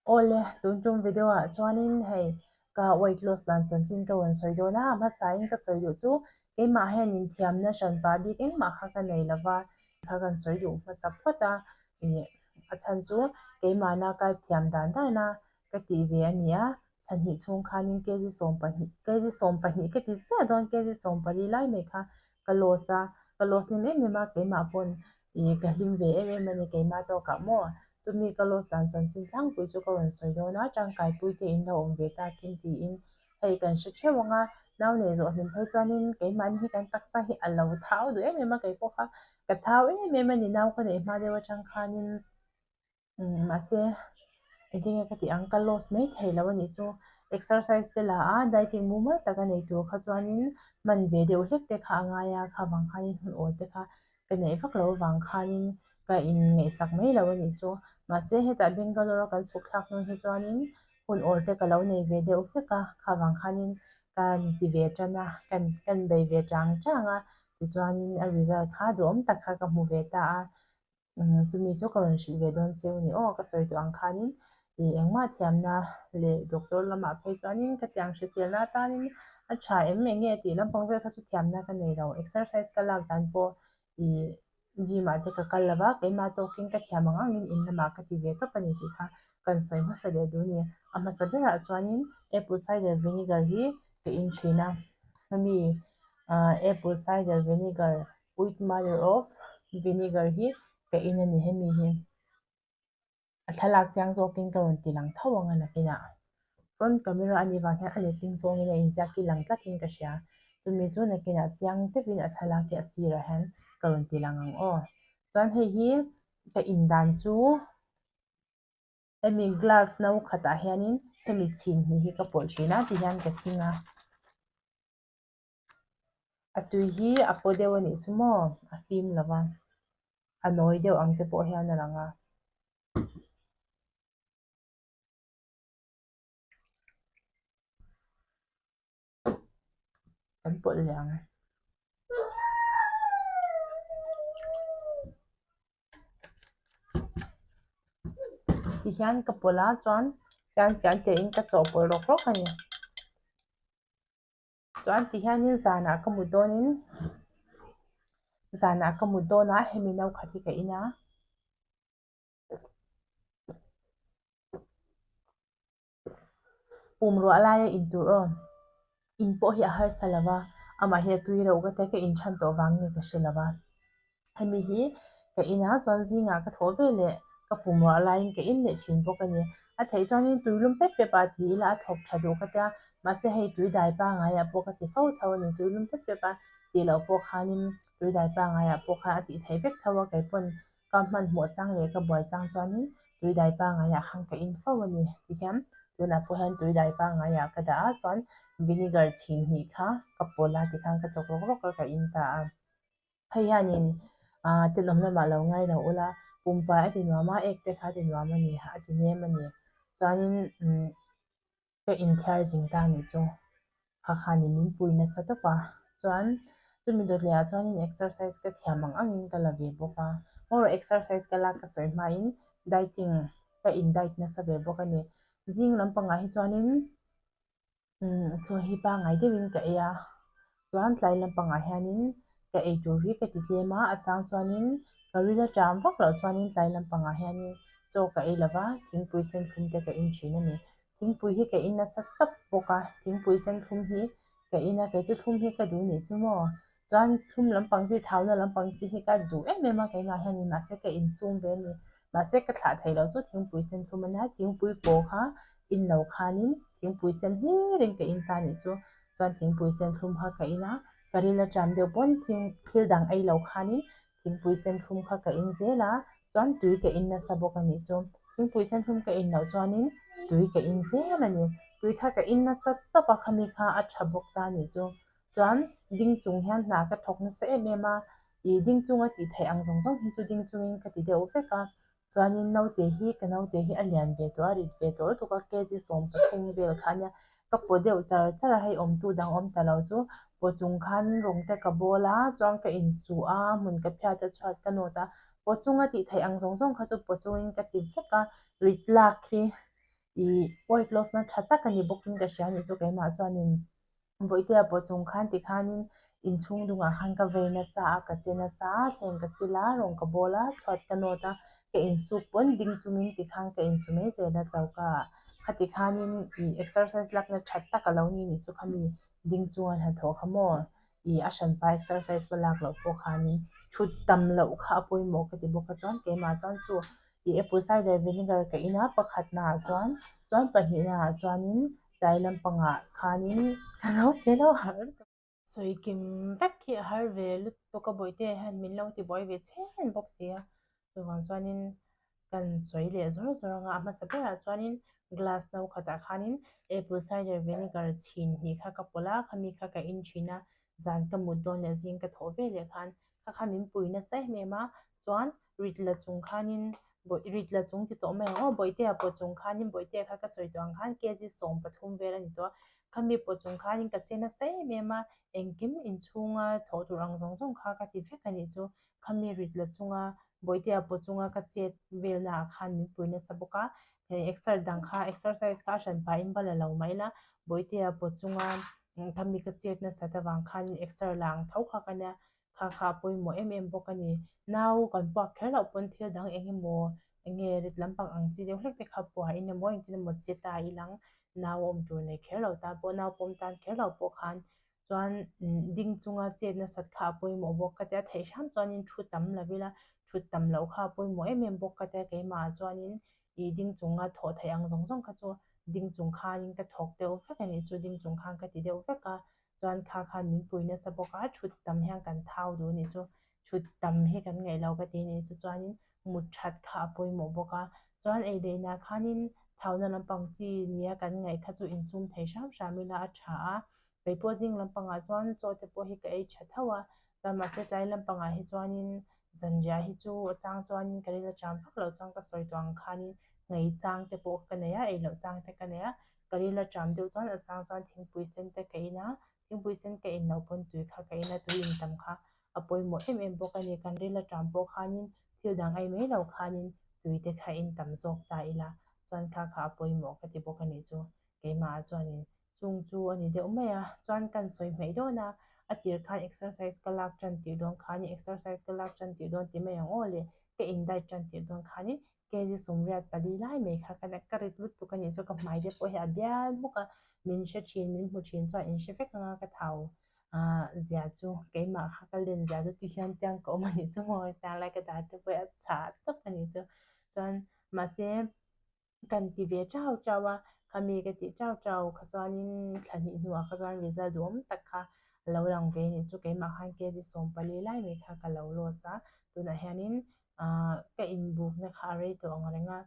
Awle, tun tum video ah chuanin hei ka weight loss dan chanchin ka rawn sawi dawn a, a hmasain ka sawi duh chu keimah hian inthiamna hran pah bik engmah kha ka nei lova kha kan sawi duh hmasa phawt a, ih a chhan chu keimahna ka thiam dan dan a ka tih ve a ni a, thla hnih chhung khanin kg 12, kg 12 ka ti chiah dawn kg 14 lai mai kha ka loss a, ka loss hnem em em a keimah pawn ih ka hlim ve em em a ni keimah tawkah maw chumi ka loss dan chanchin tlangpui chu ka rawn sawi dawn a tangkaipui te in lo awm ve takin tiin hei kan hre theuh ang a nau nei zawh hlim phei chuanin keimahni hi kan taksa hi a lo thau duh em em a keipawh kha ka thau em em a ni nau ka neih hma deuh atang khanin. Mahse engtin nge ka tih ang ka loss mai thei lo a nih chu exercise te la a dieting mumal tak a nei tur kha chuanin hman ve deuh hlek te kha a ngai a kha vang khanin hun awl te kha ka neih vak lo avang khanin ka in ngaihsak mai lo a nih chu mahse hetah Bangalore a kan chhuk thlak hnu hi chuanin hun awl te ka lo nei ve deuh hlek a kha vang khanin kan ti ve tan a kan kan bei ve chang chang a tichuanin a result kha duhawm tak kha ka hmu ve ta a. Chumi chu ka rawn hrilh ve dawn cheu a ni aw, ka sawi tawh ang khanin ih engmah thiamna leh doctor lamah phei chuanin ka tiang hriselna atanin a tha em eng nge tih lampang vel kha chu thiamna ka nei lo, exercise ka lak dan pawh ih gym ah te ka kal lova keimah tawkin ka thiam ang angin in lamah ka ti ve tawp a ni tih kha kan sawi hmasa leh duh a ni. A hmasa berah chuanin apple cider vinegar hi ka in thin a, hemi apple cider vinegar With mother of vinegar hi ka in a ni hemi hi a thlalak chiang zawkin ka rawn ti lang tho ang a nakinah front camera a nih vang hian a letling zawngin a inziak hi lang tlatin ka hria chumi chu nakinah chiang deuhin a thlalak hi a sirah hian ka rawn ti lang ang aw chuan hei hi ka in dan chu hemi glass no khatah hianin hemi chhin hnih hi ka pawlh thin a tihian ka thing a. A tui hi a paw deuh a nih chu maw a fim lo va a nawi deuh ang te pawh hian a lang a. Kan pawlh leh ang. Tihian ka pawlh a chuan fian tein ka chawhpawlh rawk rawk a ni. Chuan ti hianin zanah ka mut dawnin zanah ka mut dawnah hemi no khat hi ka in a. Pum ruah laia in tur aw in pawh hi a harsa lo va amah hi a tui reuh ka tia ka in than tawh vang nge ka hre lo va. Hemi hi ka inah chuan zingah ka thawh ve leh ka pum ruah laiin ka in leh thin bawk a ni. A theih chuanin tui lum pep pep ah ti ila a thawk tha duh ka tia, mahse hei tui dai pangaiah pawh ka ti fo tho a ni. Tui lum pep pep a tih loh pawh khanin tui dai pangaiah pawh khan a tih theih vek tho a, kei pawn ka hmanhmawh chang leh ka buai chang chuanin tui dai pangaiah khan ka in fo a ni. Tihian tunah pawh hian tui dai pangaiah ka dah a, chuan vinegar chhin hnih kha ka pawlh a tikhan ka chawk rawk rawk a ka in ta a. Hei hianin aah tenawm lamah lo ngai lo ula, pumpa a ti nuam a, ek te kha a ti nuam a ni, a ti nem a ni. Chuanin umm ka inthiar zing ta anih chu kha khanin min pui nasa tawp a. Chuan chumi dawt lehah chuanin exercise ka thiam ang angin ka la ve bawk a. Ngaw exercise ka lak ka sawi hmain dieting ka in diet nasa ve bawk a ni. Zing lampangah hi chuanin. Umm chaw hi pangngai deuhin ka ei a, chuan tlai lampangah hianin ka ei tur hi ka ti tlem a, a chang chuanin ka ril a ṭam vak loh chuanin tlai lampangah hianin chaw ka ei lova thingpui sen thlum te ka in ṭhin a ni. Thingpui hi ka in nasa tawp bawk a, thingpui sen thlum hi ka in a, kei chu thlum hi ka duh nih chu maw. Chuan thlum lampang chi thauna lampang chi hi ka duh em em a keimah hianin mahse ka insum ve a ni. Mahse ka thlah theih loh chu thingpui sen thlum a nia, thingpui paw kha in lo khanin thingpui sen hlirin ka in ta nih chu. Chuan thingpui sen thlum kha ka in a, ka ril a ṭam deuh pawn thing thil dang ei lo khanin thingpui sen thlum kha ka in zel a, chuan tui ka in nasa bawk a nih chu. Thingpui sen thlum ka in loh chuanin tui ka in zel a ni. Tui kha ka in nasa tawp a, khami kha a ṭha bawk ta nih chu. Chuan ding chung hian hna ka thawk nasa em em a, ih ding chunga tih theih ang zawng zawng hi chu ding chungin ka ti deuh vek a. Chuanin naute hi ka naute hi a lian ve tawh a, rit ve tawh lutuk a, kg 13 vel kha ania. Ka paw deuh char char a, hei awmtu dang awm ta lo chu paw chung khanin rawng te ka bawl a, chuan ka insuh a, hmun ka phiat a, chhuat ka nawt a. Paw chunga tih theih ang zawng zawng kha chu paw chungin ka ti vek a, rit lak hi. Ih weight loss na tha tak a ni bawkin ka hria anih chu keimah chuanin Bawihtea pawh chung khan tikhanin inchhung dungah khan ka vei nasa a, ka che nasa a, thleng ka sil a, rawng ka bawl a, chhuat ka nawt a, ka insuk pawn ding chungin tikhan ka insu mai zel a choka ah. Khati khanin ih exercise lakna tha tak a lo ni nih chu khami ding chunga hnathawh kha maw ih a hranpa exercise va lak loh pawh khanin thut tam loh kha a pawimawh ka ti bawk a chuan keimah chuan chu ih apple cider vinegar ka in a pakhatnaah chuan chuan pahnihnaah chuanin tlai lampangah khanin ka lo ti lo har sawi kim vek hi a har ve lutuk a bawihte hian min lo ti buai ve chhen bawk si a chuvang chuanin kan sawi leh zawr zawr anga a hmasa berah chuanin glass no khatah khanin apple cider vinegar chhin hnih kha ka pawlh a khami kha ka in thin a zan ka mut dawn leh zing ka thawh ve leh khan kha kha min pui nasa em em a chuan rit la chung khanin rit la chung ti tawh mai ang aw bawihtea pawh chung khanin bawihtea kha ka sawi tawh ang khan kg 13 vel a ni tawh a khami pawh chung khanin ka che nasa em em a engkim inchhunga thawh tur ang zawng zawng kha ka ti vek a nih chu khami rit la chunga bawihtea pawh chunga ka chet velna ah khan min pui nasa bawk a hei exer dang kha exercise kha a hran pahin va la lo mai la bawihtea pawh chunga khami ka chet nasat avang khanin exer la ang tho kha ka nia kha kha a pawimawh em em bawk a ni. Nau kan puak kher loh pawn thil dang eng emaw eng nge rit lampang ang chi deuh hlek te kha puahin emaw engtin emaw che ta ilang nau awm tur nei kher lo tan pawh nau pawm tan kher lo pawh khan chuan ding chunga chet nasat kha a pawimawh bawk ka tia theih hram chuanin thu tam lo ila thut tam loh kha a pawimawh em em bawk ka tia keimah chuanin ih ding chunga thawh theih ang zawng zawng kha chu ding chung khanin ka thawk deuh vek a nih chu ding chung khan ka ti deuh vek a chuan kha khan min pui nasa bawk a thut tam hian kan thau duh a nih chu thut tam hi kan ngaih lo ka ti a nih chu chuanin mut that kha a pawimawh bawk a chuan ei daihna khanin thauna lampang chi nia kan ngaih kha chu insum thei hram hram ila a tha a keipawh zing lampangah chuan chaw te pawh hi ka ei tha tho a chuan mahse tlai lampangah hi chuanin zanriah hi chu a chang chuanin ka ril aṭam vak loh chuan ka sawi tawh ang khanin ngei chang te pawh ka nei a ei loh chang te ka nei a ka ril aṭam deuh chuan a chang chuan thingpui sen te ka in a thingpui sen ka in loh pawn tui kha ka in a tui in tam kha a pawimawh em em bawk a ni kan ril aṭam pawh khanin thil dang ei mai lo khanin tui te kha in tam zawk ta ila chuan kha kha a pawimawh ka ti bawk a nih chu keimah chuanin chung chu a ni deuh mai a chuan kan sawi hmeih dawn a a tir khan exercise ka lak tan tirh dawn khanin exercise ka lak tan tirh dawn ti mai ang aw le ka in diet tan tirh dawn khanin kg 84 lai mai kha ka ka rit lutuk a nih chu ka hmai te pawh hi a bial hmuk a min hre thin min hmu thin chuan in hre vek anga ka thau ah zia chu keimah kha ka len zia chu ti hian tiang ka awm a nih chu maw tiang lai ka dar te pawh hi a chhah tawp a nih chu chuan mahse kan ti ve chau chau a khami ka tih chau chau kha chuanin thla hnih hnuah kha chuan result duhawm tak kha a lo lang ve a nih chu keimah khan kg 14 lai mai kha ka lo loss a tunah hianin ah ka inbukna kha a rei tawh ang reng a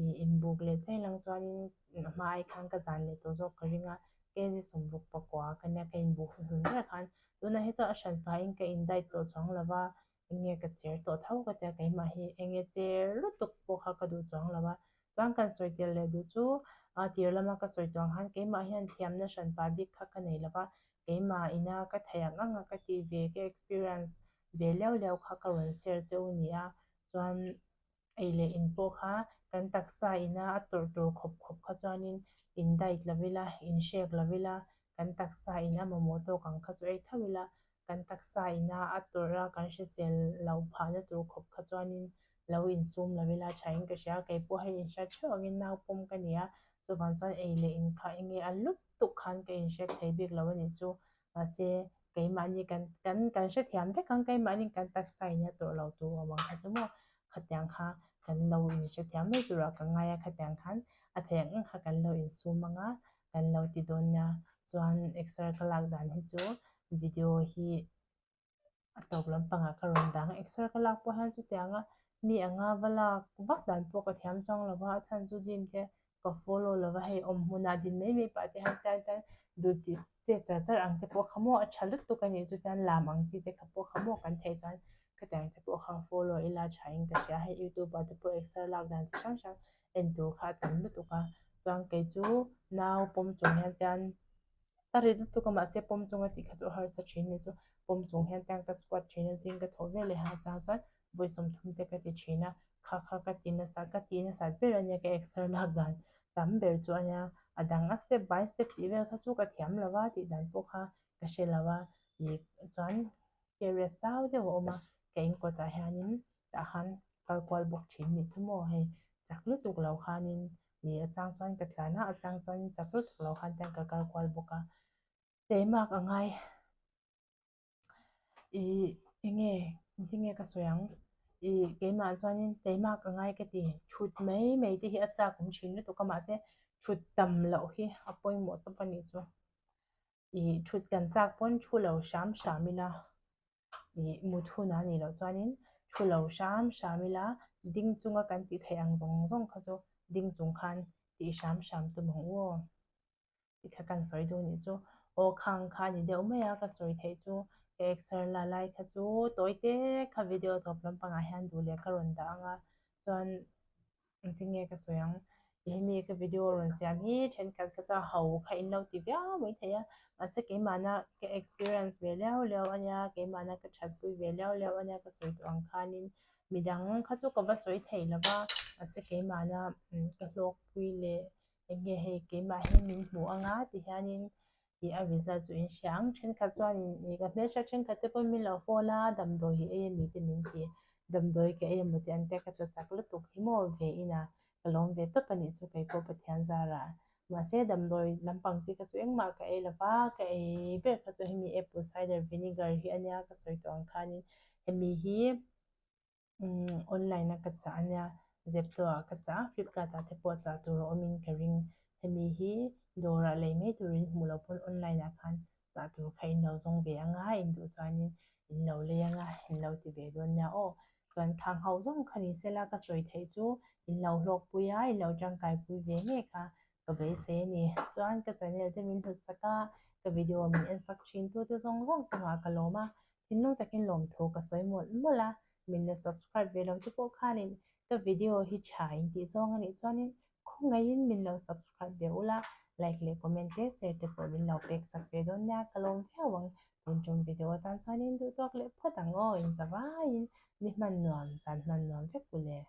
ih inbuk leh chiai lang chuanin a hma ai khan ka zan leh tawh zawk ka ring a kg 69 ka nia ka inbuk hnuhnun ber khan tunah hi chuan a hran pahin ka in diet tawh chuang lo va eng nge ka cher tawh tho ka tia keimah hi eng nge cher lutuk pawh kha ka duh chuang lo a chuan kan sawi tel leh duh chu a tir lama ka sawi tawh ang khan keimah hian thiamna hran pah bik kha ka nei lo va keimah ina ka theih ang ang a ka tih ve ka experience ve leuh leuh kha ka rawn share che u ni a chuan ei leh in pawh kha kan taksa ina a tawrh tur khawp khawp kha chuanin in diet lo ila in hrek lo ila kan taksa in a mamawh tawk ang kha chu ei tho ila kan taksa ina a tawrh a kan hrisel lo phahna tur khawp kha chuanin lo insum lo ila thain ka hria keipawh hei inhriat theuh angin nau pawm ka ni a chuvang chuan ei leh in kha enge a lutuk khan ka inhrek thei bik lo a nih chu mahse keimahni kan kan kan hrethiam vek ang keimahni kan taksa in a tawrh lo tur awm ang kha chu maw khatiang kha kan lo inhrethiam mai turah ka ngai a khatiang khan a theih ang ang kha kan lo insum ang a kan lo ti dawn nia chuan exer ka lak dan hi chu video hi a tawp lampangah ka rawn dang a exer ka lak pawh hian chutianga mi anga va lak vak dan pawh ka thiam chuang lo va a chhan chu gym te ka follow lo va hei awm hmunah din mai mai pah te hian tan tan dul tih chet char char ang te pawh kha maw a tha lutuk a nih chu chuan lam ang chi te kha pawh kha maw kan theih chuan khatiang te pawh kha follow ila thain ka hria hei youtube ah te pawh exer lak dan chi hrang hrang en tur kha a tam lutuk a chuan kei chu nau pawm chung hian chuan a rit lutuk a mahse pawm chunga tih kha chu a harsa thin a ni chu pawm chung hian chuan ka squat thin a zing ka thawh veleh ha chang chuan vawi 30 te ka ti thin a kha kha ka ti nasa ka ti nasat ber a nia ka exer lak dan. tam ber chu a nia. A dang a step by step tih vel kha chu ka thiam lo va tih dan pawh kha ka hre lo a. Ih chuan area sau deuh a awm a, ka in kawtah hianin tah khan kal kual bawk thin nih chu maw hei chak lutuk lo khanin ih a chang chuan ka tlan a, a chang chuanin chak lutuk lo khan te ka kal kual bawk a. Teimak a ngai. Ih enge engtin nge ka sawi ang ih keimah chuanin teimak a ngai ka ti thut mai mai te hi a chak awm thin lutuk a mahse thut tam loh hi a pawimawh tawp a nih chu ih thut kan chak pawn thu lo hram hram ila ih mut hunah a nih loh chuanin thu lo hram hram ila ding chunga kan tih theih ang zawng zawng kha chu ding chung khan tih hram hram tum ang u aw. Ti kha kan sawi duh nih chu aw khang kha a ni deuh mai a ka sawi theih chu ka exer la lai kha chu tawi te kha video tawp lampangah hian duh leh ka rawn dah ang a chuan engtin nge ka sawi ang hemi ka video rawn siam hi thenkhat kha chuan ho kha in lo ti viau mai thei a mahse keimahna ka experience ve liau liau a nia keimahna ka thatpui ve liau liau a nia ka sawi tawh ang khanin midang kha chu ka va sawi thei lo va mahse keimahna ka hlawkpui leh Eng nge hei keimah hi min hmu anga ti hianin ih a result chu in hria ang. Thenkhat chuanin ih ka hmelhriat thenkhat te pawhin min lo phone a, damdawi hi ei ami te min ti. Damdawi ka ei emaw tih an tia ka tla chak lutuk hi maw ve ina ka lawm ve tawp a nih chu kei pawh Pathian zara. Mahse damdawi lampang chi kha chu engmah ka ei lova, ka ei ber kha chu hemi apple cider vinegar hi a nia ka sawi tawh ang khanin hemi hi Umm online a ka chah ania Zepto ah ka chah a Flipkart ah te pawh chah tur a awmin ka ring hemi hi dawrah lei mai turin hmuh loh pawn online ah khan chah tur kha in lo zawng ve anga in duh chuanin in lo lei anga in lo ti ve dawn nia aw chuan khang ho zawng kha ni sela ka sawi theih chu in lo hlawkpui a in lo tangkai pui ve ngei kha ka beisei a ni chuan ka channel te min hlut sak a ka video min en sak thin tu te zawng zawng chungah ka lawm a Thinlung takin lawmthu ka sawi mawlh mawlh a, min la subscribe ve lo te pawh khanin ka video hi tha in tih zawng a nih chuanin khawngaihin min lo subscribe ve ula, like leh comment te share te pawh min lo pek sak ve dawn nia ka lawm viau ang. Tun tum video atan chuanin duhtawk leh phawt ang aw, inzavaiin ni hman nuam zan hman nuam vek u le.